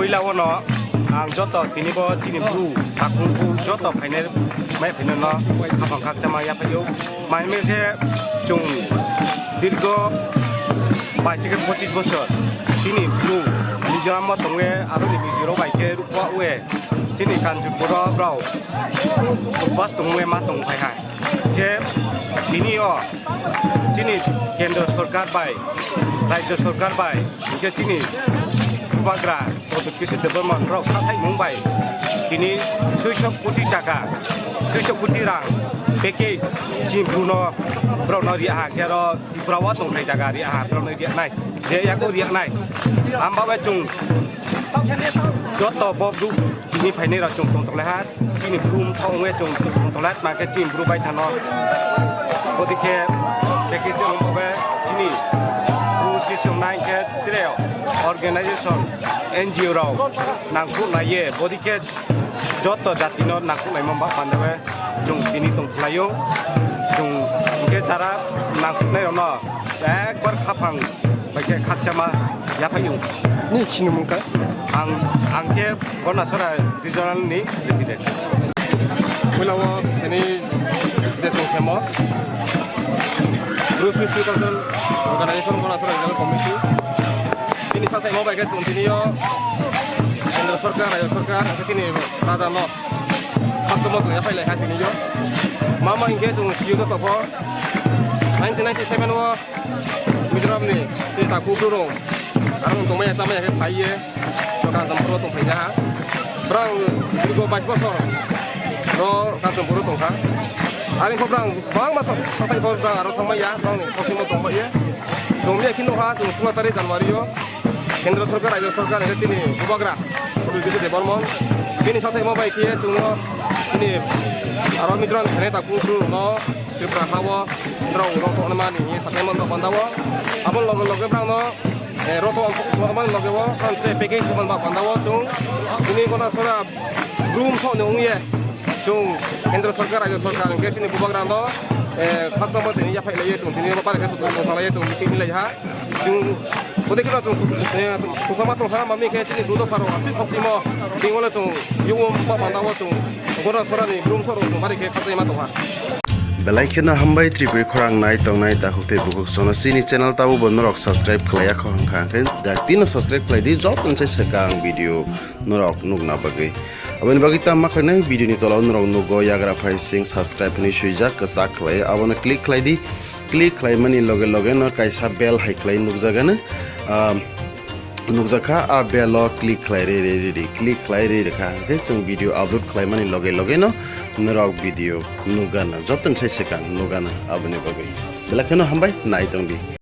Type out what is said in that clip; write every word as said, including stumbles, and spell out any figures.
Puila o no ang joto tini bo chini bru takung bu joto phainai mai phainai no khapang khakchama yaphaio. Mai mai khe chwng dirgo bais theke pochis bosor chini bru Mizoram o tongwe aro ni Mizoram bai khe rukwa we chini Kanchanpur o brao bas tongwe ma tong phai ha. Khe tini o chini kendro sorkar bai, rajyo sorkar bai, hingke chini bubagra Pradyut Kishore Debbarma rok sathai mung bai tini suiso koti taka, suiso koti rang package chini bruno borok no ri aha khe aro Tripura o tongthai jaga ri aha borok no ri nai je yago ri nai. Amba bai chwng joto bo bru tini phainai rok chwng tong tong lai ha. Chini brum thok wngwi chwng tonglaima khe chini bru bai thano. Bodikhe package tei wngkhe chini bru si swngnai khe tre organization N G O rok nangkuk naiye. Bodikhe joto jatino nangkuk naima ba pandawe chwng tini tong khlaio. Chwng hwnkhe jara nangkuknai rokno ekbar khaphang bai khe khakchama yaphaio. Ni sinimung kha? Ang, ang khe Gondasora Regional ni President. Puila o tini je tong khemo Bru Swiss Cultural Organization Gondasora Regional Committee. Bini sathai mo bai khe chwng tini o Kendra Sarkar, Rajya Sarkar, hwnkhe chini raja no khakchama tongya phai lai kha tini o. Mama hwnkhe chwng sio joto pho nineteen ninety-seven o Mizoram ni tei takhuk bru rok ang tongmaya chamaya khe phai ye Kanchanpur o tong phai ha. Brang dirgo bais bosor ro Kanchanpur o tong kha. Ani kho brang bangma sa-, sathai kho brang aro thangmaya brang ni khosimo tong phai ye. Tongmaya khe nokha chwng sula tari January o Kendra Sarkar, Rajya Sarkar hwnkhe chini bubagra Pradyut Kishore Debbarma. Bini sathai mo bai khe chwngno chini aro Mizoram thani takhuk bru no Tripura ha o drao rok tongmani hinwi sathai mano panda o. Aboni loge loge brang no, eh, roto mano loge o, ang tre package man ba panda o chwng. Bini gona sora brum thok ni wngye chwng Kendra Sarkar, Rajya Sarkar hwnkhe chini bubagra no, eh, khakchangma tini yaphai lai ye chwng tini oro pare khe chwng tong lai ye chwng bising lai ha. Chwng, bodei kheno chwng, eh, khukma tongkha, mami khe chini bru dopha rok aswk khokchimo, tini wngkhe chwng, yungma panda o chwng, gora sora ni brum thok rok chwng bari khe khakchangma tongkha. Belai kheno hambai Tripuri khorang nai tongnai takhuk tei bukhuk sono chini channel tabukbo norok subscribe khlaiya kho hwnkha, hwnkhe dak tino subscribe khlai di, joto ni se swkang video norok nukna bagwi. Aboni bagwi tamo khlainai video ni tola o norok nugo yagra phai sing subscribe hinwi swijak kwchak khlai, abono click khlai di. Click khlaimani loge loge no kaisa bell hai khlai nukjagano, ah, nukjakha, a bell o click khlai ri ri ri ri, click khlai ri ri kha, hwnkhe chwng video upload khlaimani loge loge no norok video nukgana, joto ni sai swkang nukgana. Aboni bagwi belai kheno hambai, nai tong di.